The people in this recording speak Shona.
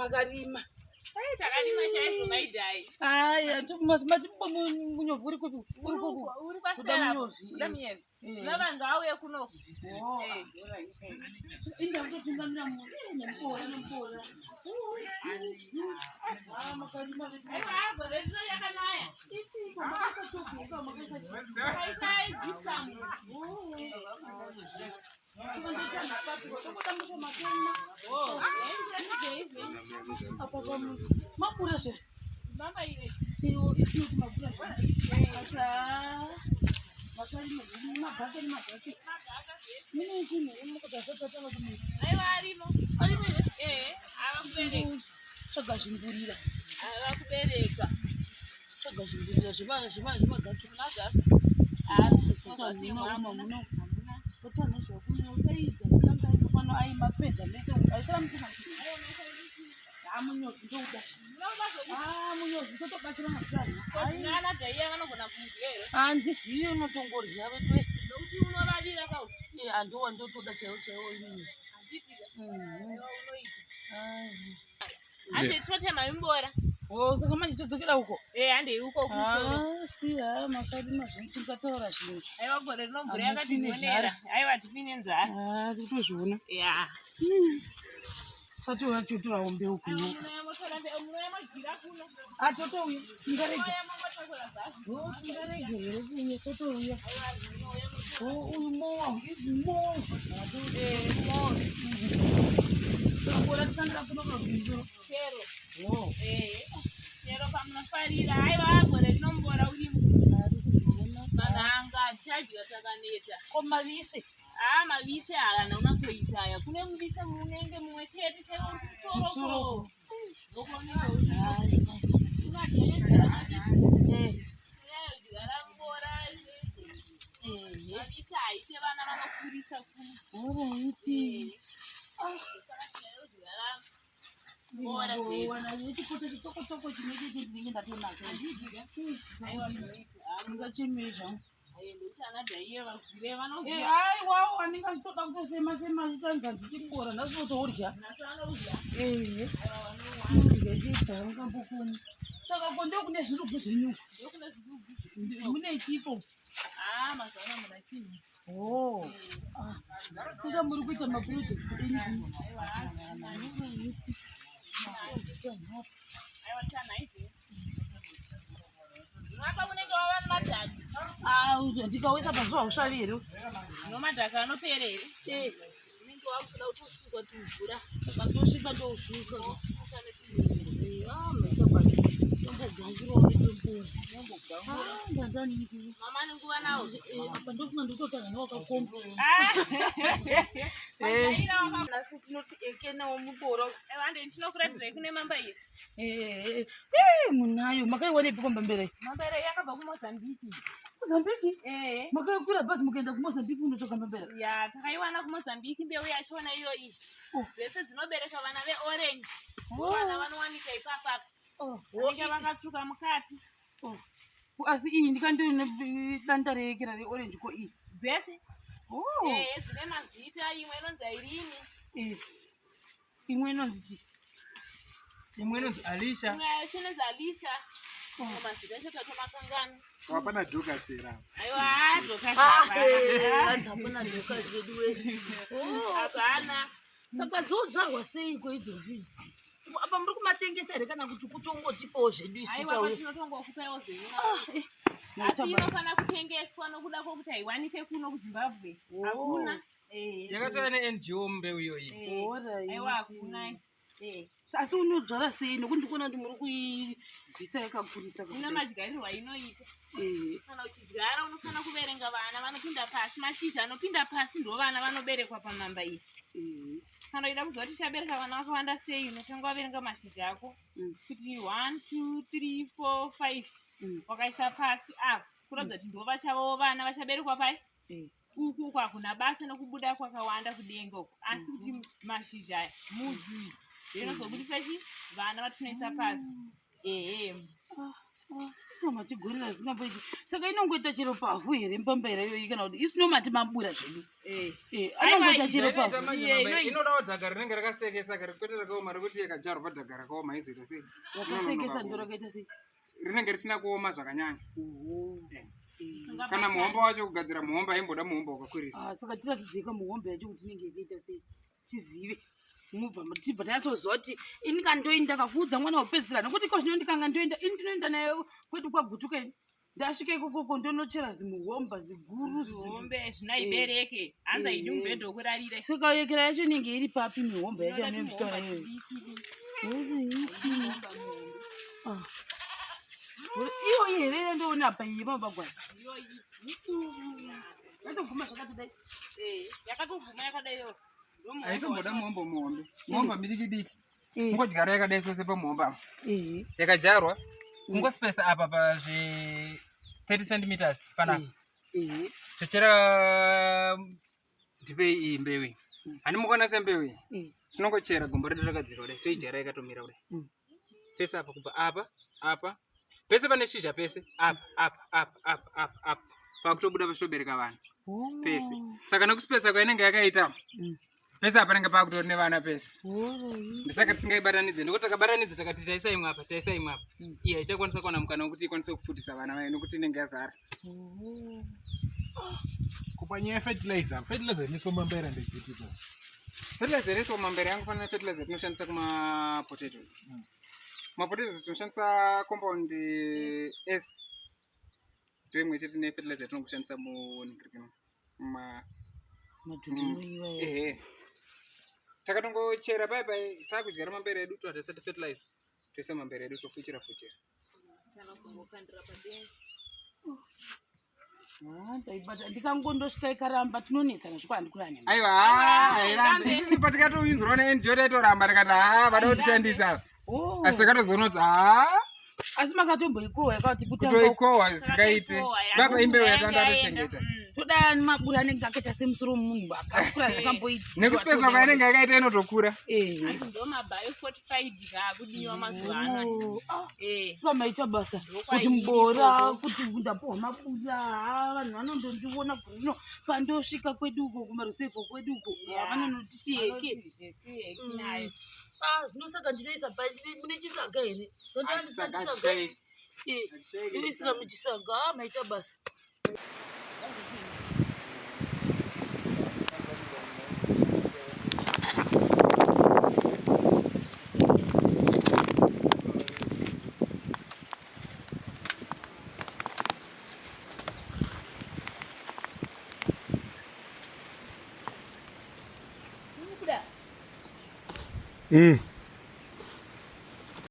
Makarima. Takarima chaizvo maidhai. Aya, mati munyovhi uri kupi? Uri kupi? Uri Kuda kwasera. munyovhi. Kuda munyovhi. Zvino vanhu vauye kuno. Oh, inda kutotungamira nemukora nemukora. Ah, makarima. Aiwa, gore rino yakanaya. Ichiko makasatogoka makaisa chii? Takaisa gypsum. Oh, Apa pamu mapura zve. Mamba iwe. Iyo isinoti mapura zve. Asa makarima magaka nemagaka. Mune chinhu mukazatanga kumira. Aiwa arimo. Arimo here? Eh, ava kubereka. Tsvaga zvimburira. Ava kubereka. Tsvaga zvimburira zvemagaka. Magaka. Ana dhaiya vanogona kumudya here? Handizivi unotongorya veduwe. Nokuti unovavira kauti. Handiwa ndotoda chaiwo chaiwo inini. Handiti ka. Aiwa unoita. Hande tinotema imbora. O saka manje todzokera uko. Eh, hande uko kumusoro. Asi ha makarima zvinhu tingataura zvinhu. Aiwa gore rino mvura Hamufi yakatigonera. Aiwa tipine nzara. Tiri kutozviona. Ya. Satouya totorawo mbeu kuno. Aiwa munouya motora mbeu, munouya modyira kuno. Atotouya tingarega. Munouya mongotakura zvazvo. O tingaregerere kuuya totouya. Aiwa munouya motora. O uyu mowa mowa. Eh, moyo. Bora titangira kuno kakumusoro. Chero. O. Eh. Chero pamunofarira. Aiwa gore rino mbora urimo. Ari kuzviona. Manhanga achadya takaneta. Ko mavise. Ah, mavise haana unatoita aya. Kune muvise munenge mumwe chete chaiwo uri kumusoro Musoro. uko. Ndokuoneka uri. Unodyara mavise. Eh. Unodyara mbora. Eh. Mavise haite vana vanokurisa kuno. Alright. Saka tinodyara mbora zvedu. Wana chikoto chitokotoko chinenge chinenge ndatonacho. Aiwa zvinoita. Ah, Ndingachemei zvangu. ayo ndokuti ana dhaiye vagwire Eh, vanogwira. aiwawo anenge achitoda kutosema sema achitanza ndichingora nhasi unotourya. Nhasi vanoudya. Ehe. Aiwa vanowana. Ngechidzaungambokoni. Saka ko ndokune zvirugu zvenyu. Ndokune zvirugu. Mune chiko? Ah, mazuva ano hamuna chinhu. Oh. Ah. Inga muri kuita maproject enyu. Aiwa hazvina. Aiwa tanhaizve. Mwaka unenge wava nemadhaka. Ah, ndikawisa pazuva usvavi here? Zvino madhaka anopera here? Eh. Unenge wakuda kutosukwa tumvura. Saka ndosvika ndosuka. Wosuka netumvura. Ah, maita basa. Ndombogangurawo netombora. Ah, ndandanini. Mama nenguva nawo. Eh, apa ndofunga ndikutotanga newakakomba. Ah! Majaira waka- Nhasi tinoti ekenawo mubora. Aiwa hande ndinokuratidzai kune mamba iyi. Eh, eh, munayo makaiwanepi kwambambere? Mamba iyi yakabva kuMozambique. Mozambique? Eh. Makaikwira bhazi mukaenda kuMozambique unotsvaka mbambera. Ya, takaiwana kuMozambique mbeu yachona iyoyi. Oh. Dzese dzinobereka vana veorange. Oh. Vana vanowanika ipapapa. Oh. Vanenge vakatsvuka mukati. Oh. Asi iyi ndikandoine danda reekera reorange ko iyi. Dzese. Oh. Eh, dzine mazita imwe inonzi Irene. Eh. Imwe inonzi chii? Imwe inonzi Alisha. Imwe yacho inonzi Alisha. Oh. Mazita acho tatomakangana. Hapana Dorcas here apa. Aiwa, Dorcas Ah, hapana. hanzi hapana Dorcas vedu we. Oh. Hapana. Saka dzodzvarwa seiko idzodzi idzi? Apa muri kumatengesa here kana kuti kutongotipawo zvedu isu Aiwa, tauya? patinotongokupawo zvenyu. Ah, eh. Asi inofana kutengeswa nokuda kwokuti haiwanike kuno kuZimbabwe. Oh. Hakuna. Eh. Yakatouya neNGO mbeu iyoyi. Eh. Alright. Aiwa, hakuna. Eh. Asi unodzvara sei nekuti ndikuona kuti muri kuibvisa yakakurisa Ina madyarirwo ainoita. Eh. Kana uchidyara unofana kuverenga vana vanopinda pasi. Mashizha anopinda pasi ndo vana vanoberekwa pamamba iyi. Eh. Kana uchida kuziva kuti ichabereka vana vakawanda sei unotanga waverenga mashizha ako. Kuti 1, 2, 3, 4, 5. Wakaisa pasi apa kuratidza kuti ndo vachavawo vana vachaberekwa pai. Eh. Uku uku hakuna basa nokubuda kwakawanda kudenga uku asi kuti mashizha aya mudzi uyu ndoinozobudisa chi vana vatinoisa pasi. Ehe. Ah. Machigorera zvingamboiti. Saka inongoita chero pavhu here mbambaira iyoyi kana kuti isu nomati mabura zvedu? Eh. Eh, anongoita chero Inoita pavhu. manje Iye, mambera. inoita. Inodawo dhaga rinenge rakasekesa kare kwete rakaoma rekuti yakadyarwa padhaga rakaoma izoita sei? Rakasekesa ndo rakaita sei? Rinenge risina kuoma zvakanyanya. Eh. Eh. Kana muhomba wacho kugadzira muhomba aimboda muhomba wakakurisa. Ah, saka tiratidzeka muhombe yacho kuti inenge yakaita sei tizive mubva tibva tanyatsoziva kuti ini kandoenda kakuudza mwana wopedzisira nekuti ko zvino ndikanga ndoenda ini ndinoenda naye kwedu kwagutuka ini ndasvika ikokoko ndonochera zimuhomba ziguru Zihombe zvinaibereke. Hanzi haidi mubhedha wokurarira. Saka yekera yacho inenge iri papi mihomba yacho Inoda yamunotaura tihomba iyoyo? tudiki. Ah. Iyoyi here yandoona apa iyi mabagwara? Iyoyi. Yatoguma zvakatidai. Eh, yakatoguma yakadaiyo. Ndomuhomba Aitomboda wacho. muhomba muhombe. Muhomba midiki diki. Kungodyara yakadai sose pamuhomba apa. Yakadyarwa kungosipesa apa pazvi 30 centimeters panapa. Tochera ndipei iyi mbeu iyi. Hani mukuona sembeu iyi? Tinongochera gombo redu rakadzika kudai toidyara yakatomira kudai. Pese apa kubva apa apa pese pane shizha pese apa apa apa apa apa apa pakutobuda pachitobereka vana pese. Saka nekusipesa kwainenge yakaita pese apa panenge pakutori nevana pese. Ndisaka tisingaibatanidze nekuti takabatanidza takati taisa imwe apa taisa imwe apa iyi haichakwanisa kuwana mukana wekuti ikwanise kufutisa vana vayo nekuti inenge yazara. Kupanyaya yefertilizer, fertilizer inoiswa mumambera ndedzipi po? Fertilizer inoiswa mumambera yangofanana nefertilizer tinoshandisa kumapotatoes. Mapotatoes tinoshandisa compound S ndoimwe chete nefertilizer yatinongoshandisa munhingirikino ma ehe takatongochera paya paya takudyara mambera edu toatoisa fertilizer toisa mambera edu tofuchira fuchira. Kana kungokandira padenga. Ndaibata ndikangondosvika ikaramba tinonetsana zviko handikuranya. Aiwa hairambi isusu patikatoinzirwa neNGO taitoramba tikati haa vada kutishandisa asi takatozoona kuti haa Asi makatomboikohwa yakati kutanga kutoikohwa zvisingaiti Takatoikohwa, baba imbeu yanga yatanga yaenda. tochengeta. Toda mabura anenge akaita semusoro wemunhu akakura zikamboiti. Nekusipesa kwainenge yakaita inotokura. Hanzi ndo mabiofortified kaakudiwa mazuva ano. Eh. Pamaita basa Ndokwairi kuti mubora ikoko. kuti ndapuhwa mabura haa vanhu vanondondiona gore rino pandosvika kwedu uko kumarusevho kwedu uko Yeah. vanonoti tiyeke. Vanoti heke nayo. Ah, zvinosaka ndinoisa mune chisaga here? Zvandanga ndisina Achisaga chisaga. achishaiki. Eh, ndoisira muchisaga. Ah, maita basa. Kuda.